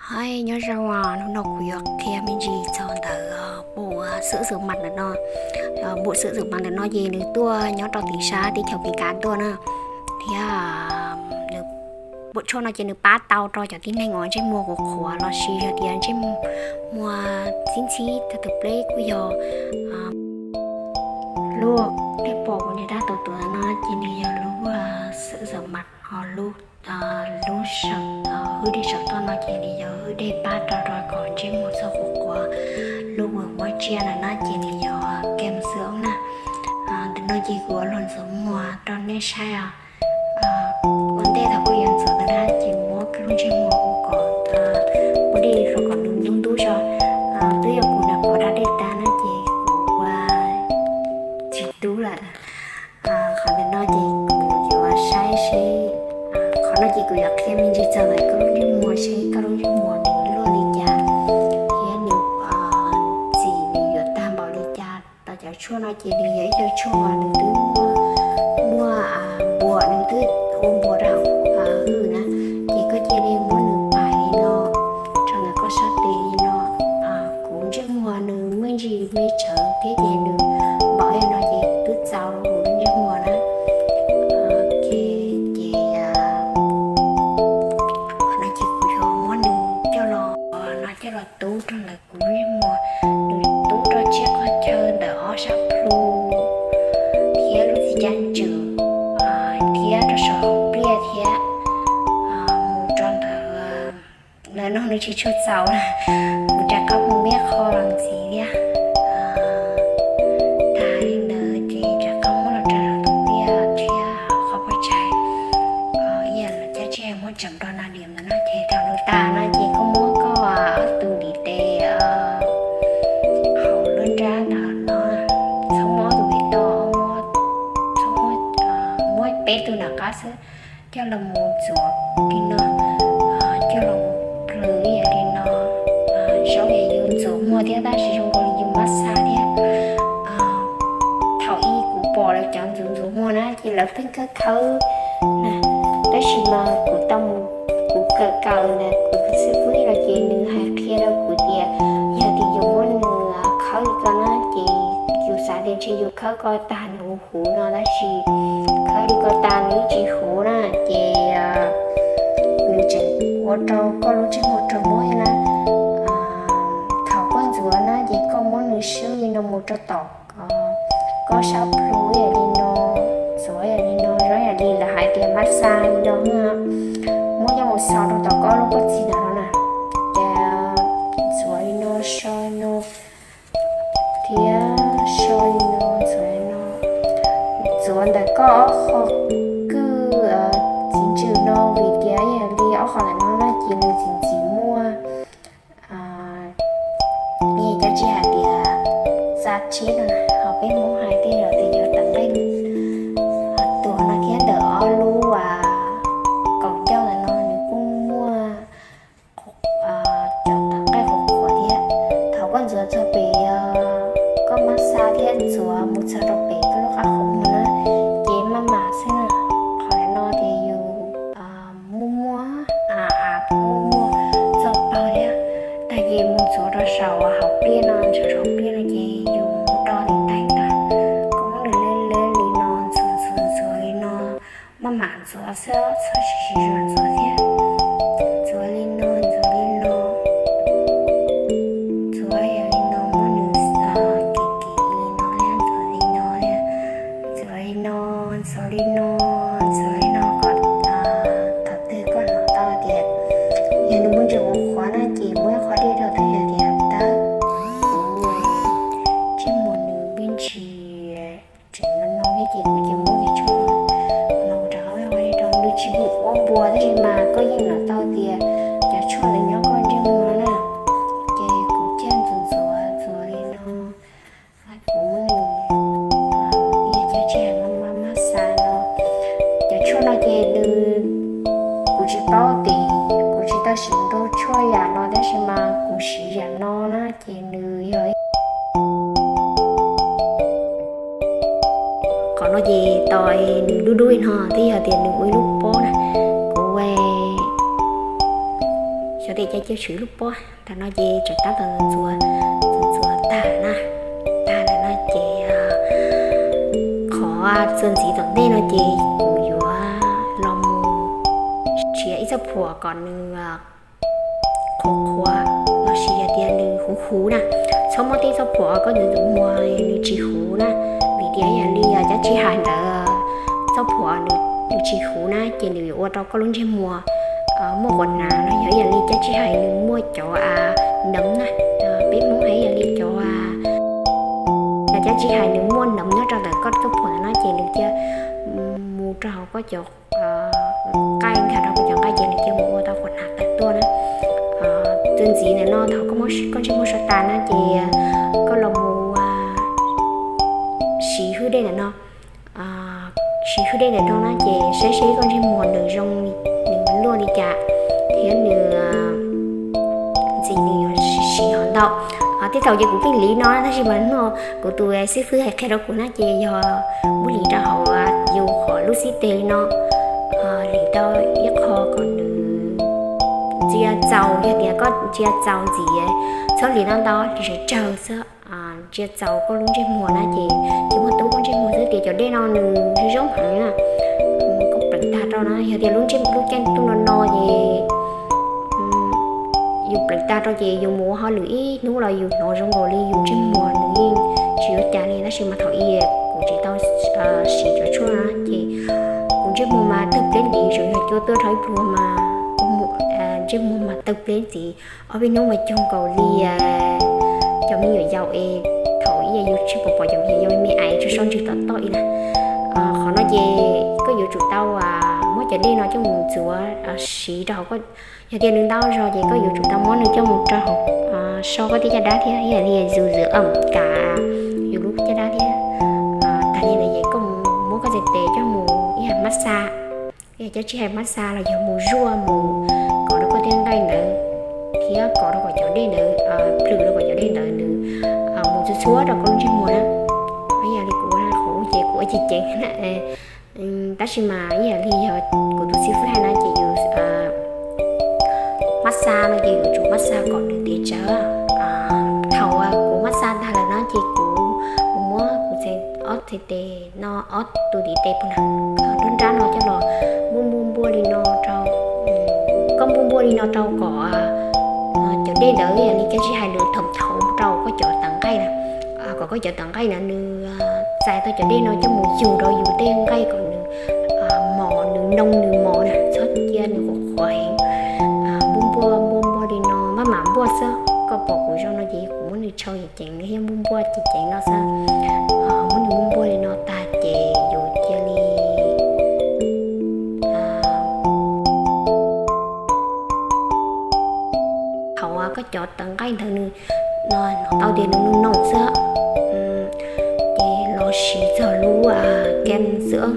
Hais nyob zoo, hnub no kuv yuav qhia me ntsis txog ntawm npum xwb xwm mas ntawm no. Npum xwb xwm mas ntawm no ces nws tuaj nyob rau tim sab teb chaws Amelikas tuaj na. Thiab npum tshuaj no ces nws pab tau rau cov tib neeg uas ntsej muag qhuav qhuav los sis yog tias ntsej muag ntxhib ntxhib, tag tus pleb kuj yog lub nej pom kuv niag dab tuam tuam no ces nws yog lub xwb xwm mas, ho lub, lub hwj dej saum toj no ces nws yog hwj dej pab rau rau kom ntsej muag txhob qhuav qhuav. Lub uas muab tsiaj na na ces nws yog kem xwb na. Ntawm no ces kuv ua los ntxuav muag rau nej saib os. Ua ntej thaum kuv yuav ntxuav ntawd na ces muab lub ntsej muag ua kom, muab dej rau kom nws ntub ntub tso. Twb yog kuv nram qhuav da dej tag na ces kuv ua tsis ntub lawm. Qhov ntawm no ces kuv yuav saib seb, qhov no ces kuv yuav qhia me ntsis txog ntawm koj lub ntsej muag seb koj lub ntsej muag nws luaj li cas thiab nws ntxim nws yuav tag npaum li cas. Tau cov tshuaj no ces nws yog ib co tshuaj uas nws twb muaj, muaj npuas, nws twb ua npuas rau hauv hwj na, ces koj cia li muab nws pais li no rau ntawm koj sab tes li no. Kuv ntsej muag nws me ntsis me tsawv thiab ces nws npaum li no ces twb txaus rau kuv ntsej muag na. Ces qhov no ces kuv yuav muab nws coj los, no coj los tub rau ntawm kuv ntsej muag, nws tub rau tsiab qhov chaw ntawm ob sab plhu thiab lub txiv caj ntswg thiab rau saum pliaj thiab mus rau ntawm, lawv no nws tsis tshua txaus na, kuv rov qab mus peb qho los ntxiv thiab. Tag li ntawd ces rov qab muab los rau saum tus pliaj thiab qhov pov tseg. Ib yam li caj tseg muab tseem rau na, dim ntawd no ces thaum nws tag no ces koj muab koj ob tug ntiv tes hauv lub nrab ntawm no, txhob muab ob tug pem toj, muab peb tug nram qab xwb, coj los mus ntxuav li no, coj los mus plhws ib yam li no. Zoo yam yus ntxuav muag thiab tab sis zoo nkaus li yus mab xa thiab. Thaum ub kuv pom lawv cov ntxuav ntxuav muag na ces lawv pheej khawb khawb na, tab sis mas kuv tau mus, kuv kawm kawm na, kuv xib fwb los ces nws hais qhia rau kuv tias yog tias yus muab nws khawb li ko na ces yus xav tias ntshe yus khawb ko tag nws huv huv no tab sis khawb li ko tas nws tsis huv na ces nws tseem ua rau koj lub ntsej muag raug mob thiab na. Thaum koj ntxuav na ces koj muab nws swb li no mus rau tom koj sab plhu ib yam li no, ntxuav ib yam li no, zoo yam li lawv hais tias mab xa li no, muab coj mus xa rau tom koj lub pob txha no na, ces ntxuav li no, so li no, thiab so li no, ntxuav li no, ntxuav ntawm koj ob qho kwj txiv ntswg no vim tias ib yam li ob qho ntawm no na ces nws txi txiv muaj, cov tsis hais tias xa tshiab no na, ho peb Hmoob hais tej zaum tias yog tawm nqaij tuag no thiab ntawm ob lub kaum ncauj ntawm no nws kuj muaj cov tawm nqaij qhuav qhuav thiab. Thaum koj ntxuav txog pem koj mab xa thiab ntxuav mus txog rau pem koj lub qab hau no na, ces maj mam xwb na, qhov no ces yus muaj muaj, muaj muaj txog paug thiab. Tag ces mus ntxuav rau saum hauv pliaj no, saum saum pliaj no ces yus mus do li tais ntag. Koj muab nws leb leb li no, ntxuav ntxuav ntxuav li no, maj mam ntxuav xwb, txhob siv siv zog ntxuav thiab. Ntxuav li no, ntxuav li no, ntxuav yam li no, muab nws kiv kiv li no thiab, ntxuav li no thiab, ntxuav li no, ntxuav li no, ntxuav li no kom thaum twg koj hnov tau tias yog nws muaj ntsis qhuav qhuav na ces muab ib qho dej rau, twb yog tias tab, ntsej muag nws me ntsis tseem no no thiab ces kuv cia muab cov tshuaj no rov qab ua dej rau. Nws tsis ua npuas tab sis mas koj yeej hnov tau tias cov tshuaj ntawd nyob koj ntsej muag no na. Ces kuv thiaj ntxuav ntxuav ntxuav li no, kuv muab nws, ib yam cov tshuaj no mas mab xa no. Cov tshuaj no ces nws, kuv tsis paub tias, kuv tsis tau siv nrau tshuaj yam no tab sis mas kuv siv yam no na ces nws yog qhov no ces tos nws dub dub li no twb yog tias nws ua ib lub pob na. Kuv ua, xyov Tes cov cia tswv lub pob ntawm no ces tseem tab tom ntxuav, ntxuav tag na, tag lawm no ces qhov txuas ntxiv tom ntej no ces kuv yuav los mus siv ib txoj phuam kom nws qhuav qhuav los sis yog tias nws huv huv na. Txhob muab tej txoj phuam koj ntxuav ntxuav muag nws tsis huv na, vim tias ib yam li cov tsij hais ntawd, txoj phuam nws tsis huv na ces nws yuav ua rau koj lub ntsej muag muaj quav hnav los yog ib yam li cov tsij hais nws muaj cov a, neev na, peb Hmoob hais ib yam li cov a, cov tsij hais nws muaj neev nyob rau ntawm koj txoj phuam ntawd no ces nws cia mus rau hauv koj cov nqaij, nkag rau koj cov nqaij ces nws cia mus ua tau quav hnav tawm tuaj na. Txuas ntxiv ntawm no thaum koj muab koj ntsej muag so tas na ces koj los mus siv hwj dej ntawm no, siv hwj dej ntawm no na ces saib seb koj ntsej muag nws zoo, nws luaj li cas thiab nws ntxim nws yuav siv hov ntau. Tej thaum ces kuv pheej hliv no tab sis mas no kuv tus xib fwb hais qhia rau kuv na ces yog muab hliv rau hauv yus qhov lub xib teg li no, hliv tau ib qho kom nws ntsia txaus, yog tias koj ntsia txaus ntxiv, txhob hliv ntau ntau, hliv tsawg tsawg xwb, ntsia txaus koj lub ntsej muag na ces cia muab tub koj ntsej muag xwb tias cov dej no nws zoo heev na. Koj pleev tag rau na, yog tias lub ntsej lub caij ntuj no no ces yus pleev tag rau ces yus mus ua hauj lwm ib hnub los yus hnov zoo nkaus li yus ntsej muag nws yeej tsis ua cas li, tab sis mas thaum i kuv tsis tau siv cov tshuaj no ces kuv ntsej muag mas tawg pleb ntxiv, tsuas yog cua tuaj rau ib pluag mas ntsej muag mas tawg pleb ntxiv. Ob peb hnub mas cog nkaus li cov me nyuam yaus es thaum ib yam yus tsis pom pom cov me nyuam yaus me me ais tsuas so ntswg tom toj ib na. Qhov no ces koj yuav tsum tau muab cov dej no coj mus ntxuav siv rau hauv, yog tias nws ntau zog ces koj yuav tsum tau muab nws coj mus rau hauv, so koj tej caj dab thiab ib yam li yus zwm am kam yus lub caj dab thiab. Tag li ntawd ces koj mus muab koj txhais tes coj mus ib yam mab xa, ib yam cov tsij hais mab xa los yog mus zuaj mus kov rau koj tej nqaij ntawd thiab kov rau kom cov dej ntawd, plhws rau kom cov dej ntawd nws mus txhua txhua rau koj lub ntsej muag na. Ib yam li kuv qhov ces kuv ua ceev ceev na, tab sis mas ib yam li yog kuv tus xib fwb hais na ces yus mab xa no ces yuav tsum mab xa kom nws tiv tsawv. Thaum kuv mab xa tag lawm no ces kuv mus muab kuv ob txhais tes no, ob tug ntiv tes puag nram nruab nrab no coj los npuaj npuaj npuaj li no rau, koj npuaj npuaj li no rau kom cov dej ntawd ib yam li cov tsij hais nws thoom thauv rau koj cov tawv nqaij na, kom koj cov tawv nqaij na nws txais tau cov dej no coj mus yug rau yus tej nqaij kom nws mos, nws noo nws mos na, txhob cia nws qhuav qhuav heev. Npuaj npuaj npuaj npuaj li no maj mam npuaj xwb, koj pom kuv zoo no ces kuv muab nws tshau ceev ceev thiab npuaj npuaj ceev ceev no xwb. Muab nws npuaj npuaj li no tag ces yus cia li thaum koj cov tawv nqaij ntawd nws hnov tau tias nws noo noo xwb, ces los siv txog lub kem xwb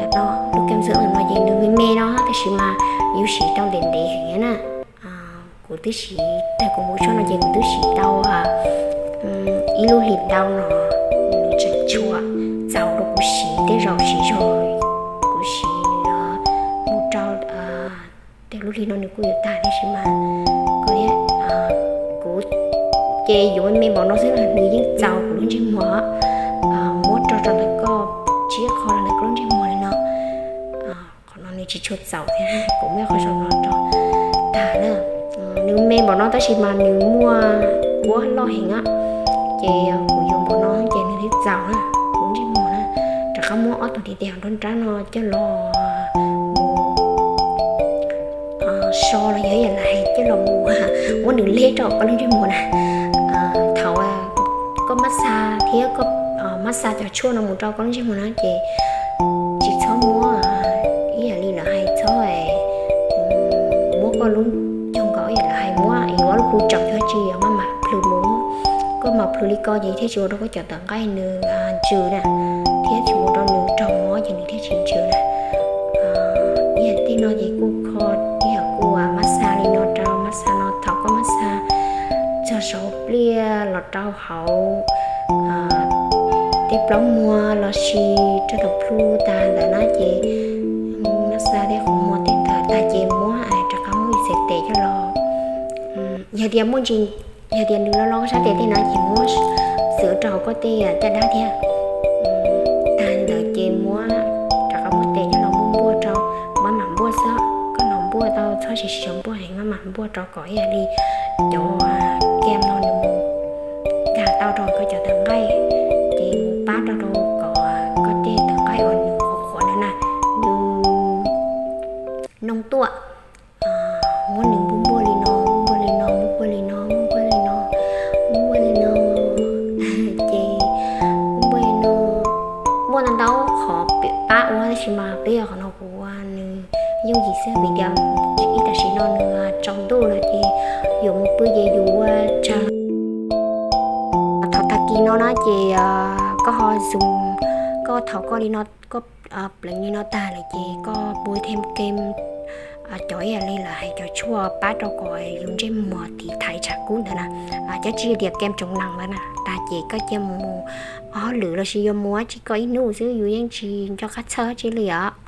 ntawm no, lub kem xwb ntawm no ces nws me me no tab sis mas yus siv tau ntev ntev heev na. Kuv twb siv tag kuv mus tshoj no ces kuv twb siv tau ib lub hlis ntau no, nws tseem tshuav txaus rau kuv siv, tej zaum siv zog kuv siv mus rau tej lub hli no nws kuj yuav tag tiam sis mas kuv ces yuav me npaum no xwb los nws yeej txaus kuv lub ntsej muag. Muab rau rau ntawm koj, tsib qho rau ntawm koj lub ntsej muag li no. Qhov no nws tsis tshua txaus thiab, kuv muab qhov saum no rau tag na. Nws me npaum no tab sis mas nws muaj kuab loj heev na, ces kuv yuav npaum no ces nws thiaj txaus na. Kuv ntsej muag na, rov qab muab ob tug ntiv tes nruab nrab no coj los mus so los yog ib yam li hais coj los mus muab nws leb rau koj lub ntsej muag na. Thaum koj mab xa thiab koj mab xa cov tshuaj no mus rau koj lub ntsej muag na ces tsis txhob muab ib yam li lawv hais txhob muab koj lub cog nkaus ib yam li lawv hais muab yuav ob lub phu tsaum cog tsis yog maj mam plhws mus. Koj mam plhws li ko ces thiaj tsis ua rau koj cov tawv nqaij nws ntsws na, thiab tsis ua rau nws raug mob ces nws thiaj tsis ntsws na. Ib yam tej no ces kuj kho ib yam kuv mab xa li no rau, mab xa no thaum koj mab xa txog saum pliaj los rau hauv tej plaub muag los sis rau tom plhu tag ntawd na ces mab xa tej qhov muag tej ntawd tag ces muab rov qab muab yus txhais tes coj los Yog tias muaj ntsis, yog tias nws los los koj sab tes tej no ces muab xwb rau hauv koj tej caj dab thiab. Tag ntawd ces muab rov qab muab tes coj los muab npuaj rau, maj mam npuaj xwb, koj los npuaj tau txhob siv siv npuaj heev, maj mam npuaj rau kom ib yam li cov kem no nws mus nkag tau rau koj cov tawv nqaij, ces mus pab rau rau kom koj tej tawv nqaij uas nws qhuav qhuav ntawd na, nws noo tuaj. Muab nws npuaj npuaj li no, npuaj li no, npuaj li no, npuaj li no, npuaj li no, ces npuaj li no, muaj ntau ntau qhov pab ua tab sis mas peb qhov no kuv ua nws yooj yim xwb vim tias ib tam sim no nws tsaus ntuj lawm ces yuav mus pw ces yus ua tsawg. Thaum tag kis no na ces koj ho zoom, koj thaum koj li no, koj pleev li no tag lawm ces koj pua thêm kem, cov ib yam li lawv hais cov tshuaj pab rau kom yus ntsej muag tiv thaiv tshav kub ntawd na, cov tsis tias kem chống nắng ntawd na, tag ces koj cia mus hauj lwm los sis yuav mus ua tsi koj ib hnub xwb yus yeej tsis nco qab txhawj tsi li os.